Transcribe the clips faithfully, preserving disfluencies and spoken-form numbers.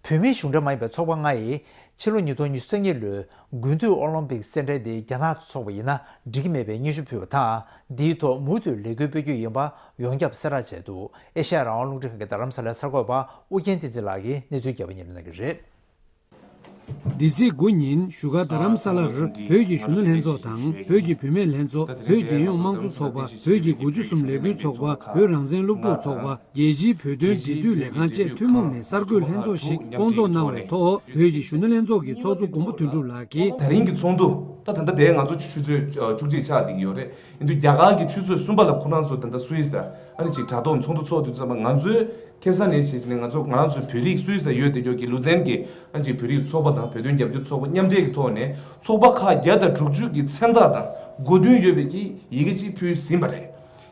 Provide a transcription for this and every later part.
བོད་མིའི་གཞུང་འབྲེལ་མ་ཡིན་པའི་ཚོགས་པ་ལྔ་ཡིས་ཕྱི་ལོ་ཉིས་སྟོང་ཉི་ཤུ་རྩ་གཉིས་ལོའི་དགུན་དུས་ཨོ་ལིམ་པིག་རྩེད་འགྲན་དེ་རྒྱ་ནག་ཏུ་འཚོགས་པ་ཡིན་ན་འགྲིག་གི་མེད་པའི་སྙན་ཞུ་ཕུལ་བ་དང་། འདིའི་ཐོག་མུ་མཐུད་ལས་འགུལ་སྤེལ་རྒྱུ་ཡིན་པ་ཡོངས་ཁྱབ་གསལ་བསྒྲགས་བྱས་འདུག་ཨེ་ཤ་ཡ་རང་དབང་རླུང་འཕྲིན་ཁང་གི་རྡ་རམ་ས་ལའི་གསར་འགོད་པ་ཨུ་རྒྱན་བསྟན་འཛིན་ལགས་ཀྱིས་གནས་ཚུལ་རྒྱས་པ་སྙན་སྒྲོན་གནང་གི་རེད། འདི་ཚེས་དགུ་ཉིན་བཞུགས་སྒར་རྡ་རམ་ས་ལར་བོད་ཀྱི་གཞོན་ནུ་ལྷན་ཚོགས་དང་། བོད་ཀྱི་བུད་མེད་ལྷན་ཚོགས། བོད་རྒྱལ་ཡོངས་དམངས་གཙོ་ཚོགས་པ། བོད་ཀྱི་དགུ་བཅུ་གསུམ་ལས་འགུལ་ཚོགས་པ། བོད་རང་བཙན་སློབ་ཕྲུག་ཚོགས་པ། རྒྱལ་སྤྱིའི་བོད་དོན་འབྲེལ་མཐུད་ལས་ཁང་བཅས་ཐུན་མོང་ནས་གསར་འགོད་ལྷན་ཚོགས་ཤིག་བསྐོང་ཚོགས་གནང་བའི་ཐོག་བོད་ཀྱི་གཞོན་ནུ་ལྷན་ཚོགས་ཀྱི་ཚོགས་གཙོ་མགོན་པོ་དོན་གྲུབ་ལགས་ཀྱིས། དེ་རིང་གི་ཚོགས་འདུ་ད་ད་ལྟ་དེ་ང་ཚོ་ཆུ་ཚོད་བཅུ་གཅིག་ཆགས་བསྡད་ཀྱི་ཡོད་རེད། ཡིན་དུས་རྒྱ་གར་གྱི་ཆུ་ཚོད་གསུམ་པ་ལ་ཁོ་རང་ཚོ་ད་ལྟ་སུད་སི་ལ་ཨ་ནི་ཅིག་དྲ་ཐོག་ཚོགས་འདུ་ཚོགས་དུས་ཙམ་པ་ང་ཚོའི་ཁེ་ས་ནས་བྱས་ནས་ང་ཚོ་ང་རང་ཚོའི་བོད་རིགས་སུད་སི་ལ་ཡོད་བསྡད་ཀྱོག་གི་ལུ་ཛན་གྱི་ཨ་ནི་ཅིག་བོད་རིགས་ཚོགས་པ་དང་བོད་དོན་རྒྱབ་སྐྱོར་ཚོགས་པ་མཉམ་འབྲེལ་གྱི་ཐོག་ནས་ཚོགས་པ་ཁག་བརྒྱ་དང་དྲུག་ཅུ་གི་མཚན་རྟགས་དང་གོ་བསྡུར་ཡོད་པའི་གི་ཡི་གེ་ཅིག་ཕུལ་ཟིན་པ་རེད།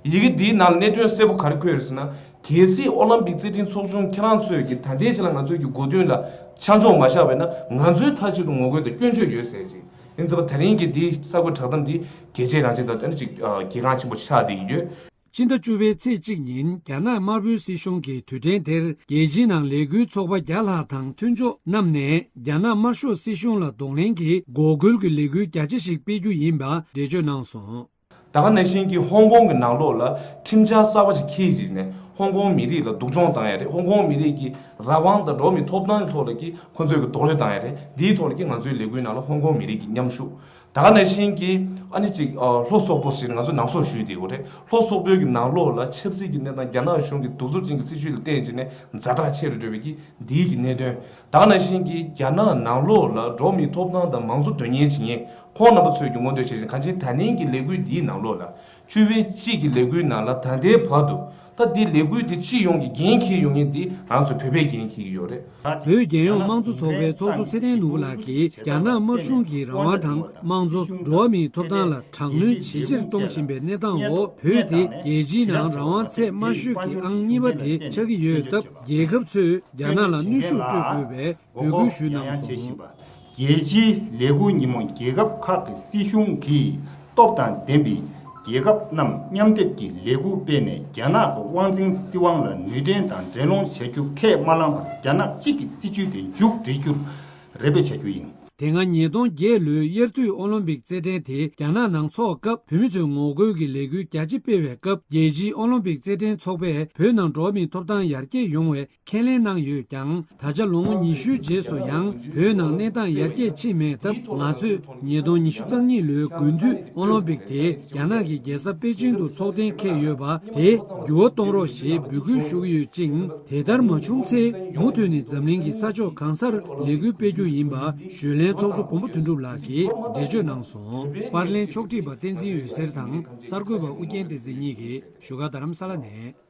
ཡི་གེ་འདིའི་ནང་གནད་དོན་གསལ་པོ་ག་རེ་འཁོད་ཡོད་ཟེར་ན། གལ་སྲིད་ཨོ་ལིམ་པིག་རྩེད་འགྲན་ཚོགས་ཆུང་ཁྱེད་རང་ཚོས་ཀྱི་ད་ལྟའི་ཆ་ལ་ང་ཚོས་ཀྱི་གོ་བསྡུར་ལ་ཆ་འཇོག་མ་བཞག་པ་ཡིན་ན་ང་ཚོའི་མཐའ་གཅིག་ཏུ་ངོ་རྒོལ་དང་སྐྱོན་བརྗོད་ཡོད་ཟེར་ཅིག་ཡིན་ཙང་ད་རིང་གི་འདིའི་གསར་འགོད་བསྒྲགས་གཏམ་འདི་གལ་ཆེ་རང་བཞིན་དང་ཨ་ནི་ཅིག་གལ་འགངས་ཆེན་པོ་ཆགས་བསྡད་ཀྱི་ཡོད། སྤྱི་ཟླ་བཅུ་པའི་ཚེས་གཅིག་ཉིན་རྒྱ་ནག་དམར་པོའི་སྲིད་གཞུང་གིས་དུས་དྲན་དེར་རྒྱལ་སྤྱིའི་ནང་ལས་འགུལ་ཚོགས་པ་བརྒྱ་ལྷག་དང་མཐུན་ཕྱོགས་རྣམས་ནས་རྒྱ་ནག་དམར་ཤོག་སྲིད་གཞུང་ལ་གདོང་ལེན་གྱིས་འགོག་རྒོལ་གྱི་ལས་འགུལ་རྒྱ་ཆེ་ཞིག་སྤེལ་རྒྱུ་ཡིན་པ་འགྲེལ་བརྗོད་གནང་སོང་། ད་ག་ནང་བཞིན་གྱི་ཧོང་ཀོང་གི་ནང་ལོགས་ལ་ཁྲིམས་འཆར་གསར་པ་ཞིག་འཁྱེར་བྱས་ནས་ཧོང་ཀོང་མི་རིགས་ལ་སྡུག་སྦྱོང་བཏང་ཡ་རེད། ཧོང་ཀོང་མི་རིགས་ཀྱི་རང་དབང་དང་འགྲོ་བ་མིའི་ཐོབ་ཐང་གི་ཐོག་ལ་ཀྱི་ཁོ་ཚོས་ཀྱི་རྡོག་རོལ་བཏང་ཡ་རེད། འདིའི་ཐོག་ལ་ཀྱི་ང་ཚོའི་ལས་འགུལ་ནང་ལ་ཧོང་ཀོང་མི་རིགས་ཀྱི་མཉམ་ཞུགས། ད་ག་ནང་བཞིན་གྱི་ཨ་ནི་ཅིག་ཨ་ལྷོ་སོག་པོ་ཞེས་ང་ཚོ་ནང་སོག་ཞུས་བསྡད་ཡོད་རེད། ལྷོ་སོག་པོའི་གི་ནང་ལོགས་ལ་ཆབ་སྲིད་ཀྱི་གནས་སྟངས་རྒྱ་ནག་གཞུང་གི་གདུག་རྩུབ་ཅན་གྱི་སྲིད་བྱུས་ལ་བརྟེན་བྱས་ནས་ཛ་དྲག་ཆེ་རུ་འགྲོ་བའི་གི་འདིའི་གི་གནད་དོན། ད་ག་ནང་བཞིན་གྱི་རྒྱ་ནག་ནང་ལོགས་ལ་འགྲོ་བ་མིའི་ཐོབ་ཐང་དང་མང་གཙོ་དོན་གཉེར་བྱེད་མཁན་ཁོང་རྣམ་པ་ཚོས་ཀྱི་མངོན་འདོད་བྱེད་བཞིན་གང་ཅི་ད་ནིང་གི་ལས་འགུལ་འདིའི་ནང་ལོགས་ལ་བཅུ་པའི་གཅིག་གི་ལས་འགུལ་ནང་ལ་ད་ལྟའི་བར་དུ་ད་འདི་ལས་འགུལ་འདི་སྤྱི་ཡོངས་ཀྱི་འགན་འཁྱེར་ཡོང་མཁན་འདི་རང་ཚོ་བོད་པས་འགན་འཁྱེར་གྱི་ཡོད་རེད། བོད་རྒྱལ་ཡོངས་དམངས་གཙོ་ཚོགས་པའི་ཚོགས་གཙོ་ཚེ་བརྟན་ནོར་བུ་ལགས་ཀྱིས་རྒྱ་ནག་དམར་གཞུང་གིས་རང་དབང་དང་དམངས་གཙོ་འགྲོ་བ་མིའི་ཐོབ་ཐང་ལ་དྲག་གནོན་ཇེ་ཆེར་གཏོང་བཞིན་པའི་གནས་སྟངས་འོག་བོད་དེ་རྒྱལ་སྤྱིའི་ནང་རང་དབང་ཚད་དམའ་ཤོས་ཀྱི་ཨང་གཉིས་པ་དེ་ཆགས་ཀྱི་ཡོད་སྟབས་རྒྱལ་ཁབ་ཚོས་རྒྱ་ནག་ལ་གནོན་ཤུགས་སྤྲོད་དགོས་པའི་འབོད་སྐུལ་ཞུས་གནང་སོང་། རྒྱལ་སྤྱིའི་ལས་འགུལ་ཉིན་མོ་རྒྱལ་ཁབ་ཁག་གི་སྲིད་གཞུང་གིས་སྟོབས་དང་ལྡན་པའི་རྒྱལ་ཁབ་རྣམས་མཉམ་སྡེབ་ཀྱིས་ལས་འགུལ་སྤེལ་ནས་རྒྱ་ནག་གི་དབང་འཛིན་སྲིད་དབང་ལ་ནུས་ལྡན་དང་འགྲན་སློང་བྱ་རྒྱུ་ཁས་མ་བླངས་པར་རྒྱ་ནག་གཅིག་གི་སྲིད་བྱུས་དེ་མཇུག་སྒྲིལ་རྒྱུར་རེ་འབོད་བྱ་རྒྱུ་ཡིན། དེ་སྔ་ཉིས་སྟོང་བརྒྱད་ལོའི་དབྱར་དུས་ཨོ་ལིམ་པིག་རྩེད་འགྲན་དེ་རྒྱ་ནག་ནང་འཚོགས་སྐབས་བོད་མི་ཚོས་ངོ་རྒོལ་གྱི་ལས་འགུལ་རྒྱ་ཆེ་སྤེལ་བའི་སྐབས་རྒྱལ་སྤྱིའི་ཨོ་ལིམ་པིག་རྩེད་འགྲན་ཚོགས་པས་བོད་ནང་འགྲོ་བ་མིའི་ཐོབ་ཐང་ཡར་རྒྱས་ཡོང་བའི་ཁས་ལེན་གནང་ཡོད་ཀྱང་། ད་ཆ་ལོ་ངོ་ཉི་ཤུའི་རྗེས་སུ་ཡང་བོད་ནང་གནས་སྟངས་ཡར་རྒྱས་ཕྱིན་མེད་སྟབས། ང་ཚོས་ཉིས་སྟོང་ཉི་ཤུ་རྩ་གཉིས་ལོའི་དགུན་དུས་ཨོ་ལིམ་པིག་དེ་རྒྱ་ནག་གི་རྒྱལ་ས་པེ་ཅིང་དུ་འཚོགས་གཏན་འཁེལ་ཡོད་པ་དེ་འགྱུར་བ་གཏོང་རོགས་ཞེས་འབོད་སྐུལ་ཞུ་གི་ཡོད་ཅིང་། དེ་ལྟར་མ་བྱུང་ཚེ་མུ་མཐུད་ནས་འཛམ་གླིང་གི་ས་ཕྱོགས་གང་སར་ལས་འགུལ་སྤེལ་རྒྱུ་ཡིན་པ་གཞོན་ལྷན་ཚོགས་གཙོ་མགོན་པོ་དོན་གྲུབ་ལགས་ཀྱིས་འགྲེལ་བརྗོད་གནང་སོང་། པར་ལེན་ཕྱོགས་སྒྲིག་པ་བསྟན་འཛིན་འོད་ཟེར་དང་གསར་འགོད་པ་ཨུ་རྒྱན་བསྟན་འཛིན་གཉིས་ཀྱིས་བཞུགས་སྒར་རྡ་རམ་ས་ལ་ནས།